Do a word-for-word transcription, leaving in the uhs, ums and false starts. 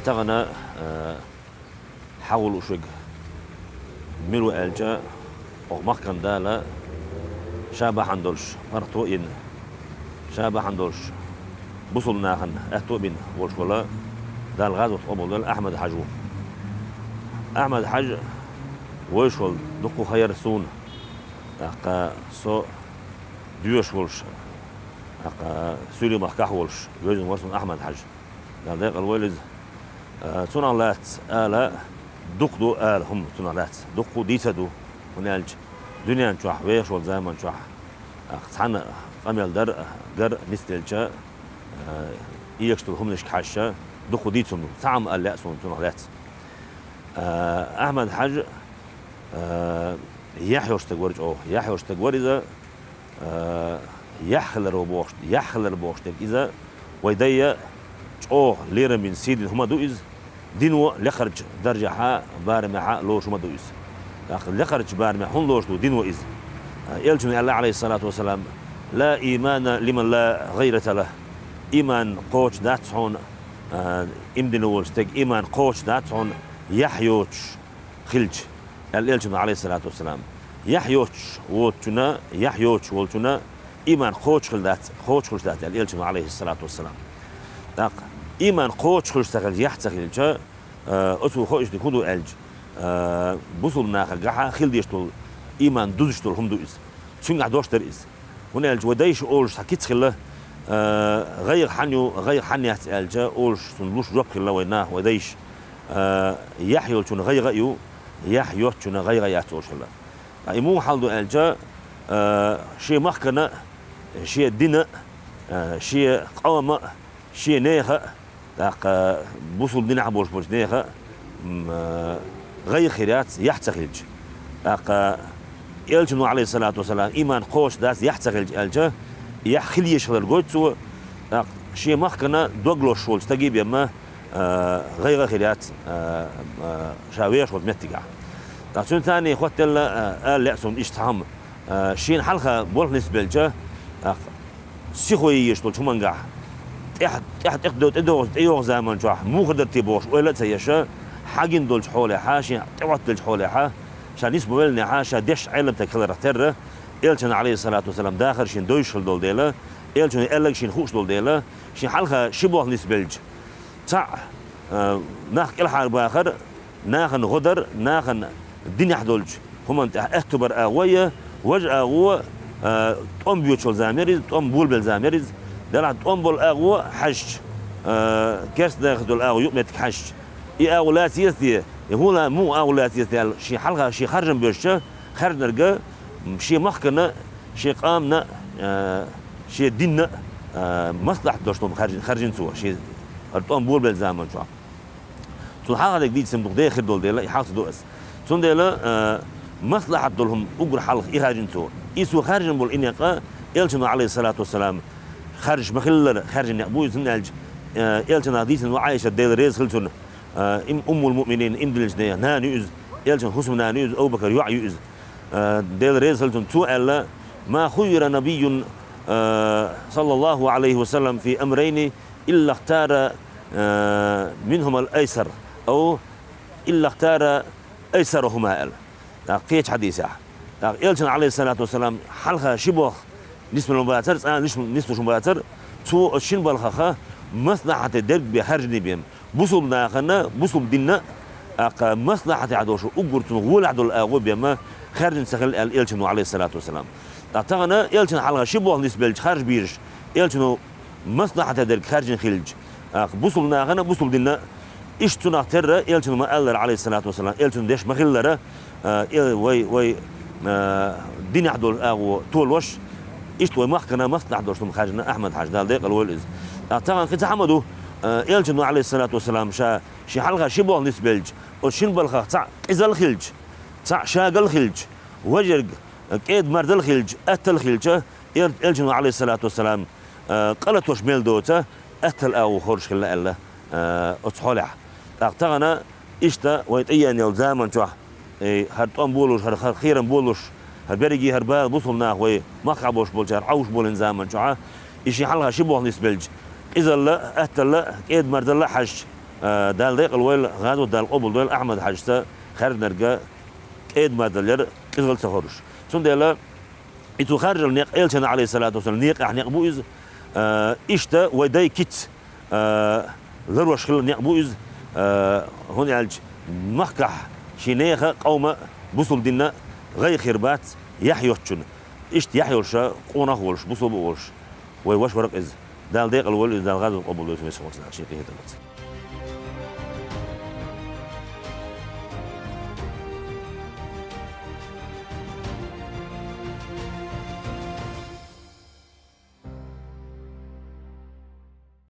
Тахана, э, хьагӀул ушиг миру аьлча, оха махкан Дала ша бахьан долуш паргӀато а йина, ша бахьан долуш бусулба нахана аьтто а бина волуш вала, Дала гӀазот къобалдойла, Ахьмад-Хьажа ву. Ахьмад-Хьажа вайша вала дуккха ха яра суна, тӀаккха со доьшуш волуш, тӀаккха Суьйре-махкахь волуш вевзина вара суна Ахьмад-Хьажа. Дала декъала войла иза. А, цунах лаьцна ала дукха ду ала хӀума, цунах лаьцна дуккха а дийца а ду, хӀунда аьлча дуьнен чохь, вехаш волу заман чохь, а, цхьана къамел дар а, гар а нисделча, а, эшаш долу хӀуманашка хьаьжча, дуккха дийца хӀума ду. Цхьа хӀума ала лаьа суна цунах лаьцна. А, Ахьмад-Хьажа, а, яхь йоцу стаг вара чӀогӀа, яхь йоцу стаг вара иза, а, яхь хилар ву бохуш, яхь хилар бохуш дерг иза, вай дайа чӀогӀа лерам бина, сий дина хӀума ду иза, дино лекхарчу даржехьа, барамехьа лоруш хӀума ду иза. ТӀаккха лекхарчу барамехь хӀунда лоруш ду дино иза? А, Элчано аьлла, Ӏалайхиссалату вассалам: «Ла иймана лиман ла гӀайрата лахӀ». Ийман кхочуш дац хьуна, а, иман дина волчу стеган ийман кхочуш дац хьуна, яхь йоцуш хилча, аьлла Элчано, Ӏалайхиссалату вассалам. Яхь йоцуш воцучунна, яхь йоцуш волчунна ийман кхочуш хила дац, кхочуш хуьлуш дац, аьлла Элчано, Ӏалайхиссалату вассалам. ТӀаккха ийман кхочуш хуьлуш ца хилча, яхь ца хилча, а, оцо хууш дерг хӀун ду аьлча, а, бусулба нахана гахьа хила дезаш долу ийман дузуш долу хӀума ду иза. Цуьнгахь дош дара иза. ХӀунда аьлча вай дайша олуш цхьа кица хилла, а, гӀайгӀа хьанна ю, гӀайгӀа хьанна яц аьлча, олуш цунна луш жоп хилла вай наха, вай дайша. А, яхь йолчунна гӀайгӀа а ю, яхь йоцучунна гӀайгӀа а яц олуш хилла. Ткъа и муха хьал ду аьлча, а, шен махкана а, шен дина а, а, шен къомана а, шен нехан а, тӀаккха бусулба динехь болуш болчу нехан а, м, а, гӀайгӀа хир яц, яхь ца хилча. ТӀаккха Элчано, Ӏалайхиссалату вассалам, ийман кхочуш дац, яхь ца хилча аьлча, яхь хила езаш хилар гойту цо, тӀаккха шен махкана дог лозуш волчу стаге бен ма, а, гӀайгӀа хир яц, а, а, ша вехаш волчу меттигехь. Ткъа цуьнан царний хоттаелла, а, ала лаьа суна иштта цхьа хӀума. А, шена хьалха болх нисбелча, а, сихо езаш долчу хӀумангахь, тӀехь-, тӀехь-, тӀех-, тӀедогӀу-, тӀейогӀу заман чохь муха дар те бохуш ойла а ца еш, хьагина долчу хьолехьа, шен тӀехӀоттаделлачу хьолехьа, ша нисбан велланехьа, ша дешна Ӏеламстаг хиларх терра, Элчанна, Ӏалайхиссалату вассалам, дахар шена девзаш хила долу дела, Элчано аьлларг шена хууш долу дела, шена хьалха ши болх нисбелча, цхьаъ, а, нах кӀелхьарбахар, нахана гӀо дар, нахана динехь долчу хӀуманна тӀехь аьтту бар агӀо я, важа агӀо, а, тӀом боьдуш йолу зама яра иза, тӀом болабелла зама яра иза. Делахь тӀом болу агӀо хьаьжча, а, керста нахаца долу агӀо юкъаметтиг хьаьжча, и агӀо лаца еза те, и хӀун ла-, муха агӀо лаца еза те аьлла, шен хьалха шен харжам бевзча, хаьржинарг, м, шен махкана, шен къомана, а, шен динна, а, маслахьат долуш долу хаьржина, хаьржина цо, шен хӀара тӀом болабелла заман чохь. Цунна хьалха дерг дийцина ду-кх, деха хир долу дела, и хьалха ца до ас. Цундела, а, маслахьат долу хӀума уггар хьалха и хаьржина цо. И цо хаьржина болу и некъ Элчано, Ӏалайхиссалату вассалам, хаьржаш ма-хиллара, хаьржина некъ бу иза, хӀунда аьлча, а, Элчанах дийцина ву Ӏайшат, Дела реза хила цунна, а, им-, Уммул-Муъминин, иман диллинчу нехан нана ю иза, Элчанан хӀусамнана ю иза, Абу-Бакар йоӀ ю иза. А, Дела реза хила цунна, цо аьлла: «Ма хуййира набийюн, а, саллаллаху Ӏалайхи ва саллам фи амрайни, иллахтара, а, минхумал айсар, ау иллахтара айсарахума», аьлла. ТӀаккха кхечу хьадисехь, тӀаккха Элчанна, Ӏалайхиссалату вассалам, хьалха ши болх нисбелла ма бацара, цкъа нис-, нислуш ма бацара, цо оцу шина балхах маслахьате дерг бен хаьржина бен. Бусулба нахана, бусулба динна, тӀаккха маслахьатехь долуш уггар цунна гӀолехь долу агӀо бен ма хаьржина ца хилла аьлла Элчано, Ӏалайхиссалату вассалам. Ткъа тахана Элчанна хьалха ши болх нисбелча харжа безаш, Элчано маслахьате дерг хаьржина хилча, тӀаккха бусулба нахана, бусулба динна, иштта цунах терра Элчано ма-аллара, Ӏалайхиссалату вассалам, Элчано деш ма-хиллара, а, э, вай, вай, а, динехь долу агӀо толош, иштта вай махкана маслахьат долуш хӀума хаьржина Ахьмад-Хьажа, Дала декъала войла иза. ТӀаккха тахана кхин цхьа хӀума ду, а, Элчано, Ӏалайхиссалату вассалам, ша шен хьалха ши болх нисбелча, оцу шина балхах цхьаъ къизалла хилча, цхьаъ шагалла хилча, важа ерг кӀеда-марзалла хилча, атталла хилча, Эл-, Элчано, Ӏалайхиссалату вассалам, а, къа латош мел доцу атталла агӀо хоржуш хилла аьлла, а, оцу хьолехь. ТӀаккха тахана иштта вайн тӀееана йолу заман чохь, э, хӀара тӀом болуш, хӀара, хӀара кхерам болуш, хӀара берриге хӀара бала бусулба нах вай махкахь болуш болчара Ӏовш болийна заман чохь, и шен хьалха ши болх нисбелча, къизалла, атталла, кӀеда-марзалла хьаьжча, Э, Дала декъала войла, гӀазот Дала къобал дойла, Ахьмад-Хьажас хаьржинарг кӀеда-мардал яр, къизал ца хоржуш. Цундела и цо хаьржина некъ Элчан, Ӏалайхи ссалату вассалам, некъахь некъ бу иза, э, иштта вай дай кица, э, ларвеш хилла некъ бу иза, э, хӀунда аьлча махкахь шен нехан, къоман бусалба дина гӀайгӀа хир бац яхь йоцчунна. Иштта яхь йолуш, къонах а волуш, бусалба а волуш, вай ваша вар-кх иза. Дала декъала войла иза, Дала гӀазот къобал дойла, весхо вацнах шен къинхетамца.